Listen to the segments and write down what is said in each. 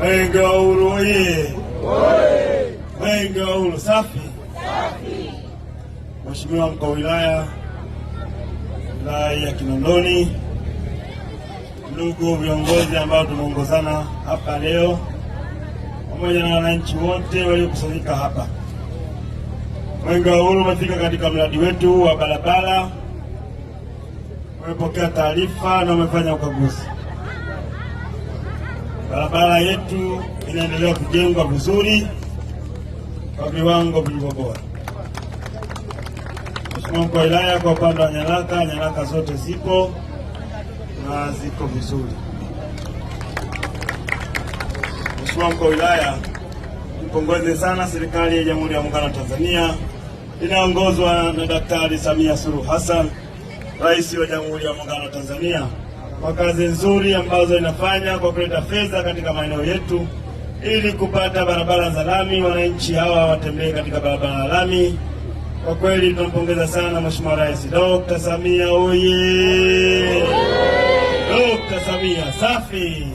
Mwenge wa Uhuru oye! Mwenge wa Uhuru safi! Mheshimiwa mkuu wa wilaya ya Kinondoni, ndugu viongozi ambao tumeongozana hapa leo, pamoja na wananchi wote waliokusanyika hapa, Mwenge wa Uhuru umefika katika mradi wetu wa barabara, umepokea taarifa na umefanya ukaguzi. Barabara yetu inaendelea kujengwa vizuri kwa viwango vilivyo bora. Mheshimiwa mkuu wa wilaya, kwa upande wa nyaraka, nyaraka zote zipo na ziko vizuri. Mheshimiwa mkuu wa wilaya, nipongeze sana serikali ya Jamhuri ya Muungano wa Tanzania inayoongozwa na Daktari Samia Suluhu Hassan, Rais wa Jamhuri ya Muungano wa Tanzania, kwa kazi nzuri ambazo inafanya kwa kuleta fedha katika maeneo yetu ili kupata barabara za lami, wananchi hawa watembee katika barabara ya lami. Kwa kweli tunampongeza sana Mheshimiwa Rais Dr. Samia oye! Dr. Samia safi!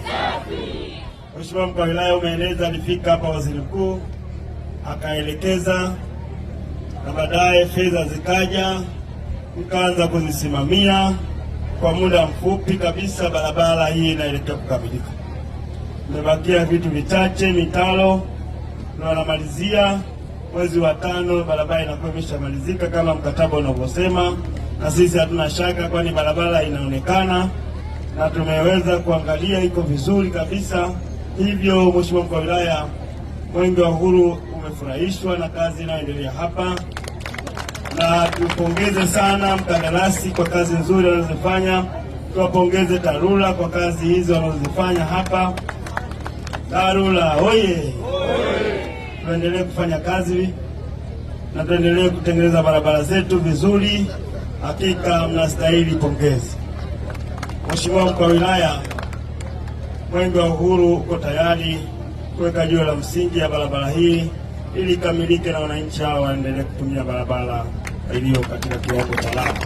Mheshimiwa mkuu wa wilaya, umeeleza alifika hapa waziri mkuu akaelekeza, na baadaye fedha zikaja, mkaanza kuzisimamia kwa muda mfupi kabisa, barabara hii inaelekea kukamilika. Imebakia vitu vichache, mitaro na wanamalizia mwezi wa 5, barabara inakuwa imeshamalizika kama mkataba unavyosema, na sisi hatuna shaka, kwani barabara inaonekana na tumeweza kuangalia iko vizuri kabisa. Hivyo Mheshimiwa mkuu wa wilaya, Mwenge wa Uhuru umefurahishwa na kazi inayoendelea hapa, na tupongeze sana mkandarasi kwa kazi nzuri anazofanya. Tuwapongeze TARURA kwa kazi hizo wanazozifanya hapa. TARURA oye! Tuendelee kufanya kazi na tuendelee kutengeneza barabara zetu vizuri. Hakika mnastahili pongezi. Mheshimiwa mkuu wa wilaya, Mwenge wa Uhuru uko tayari kuweka jiwe la msingi ya barabara hii ili ikamilike na wananchi hao waendelee kutumia barabara iliyo katika kiwango cha lami.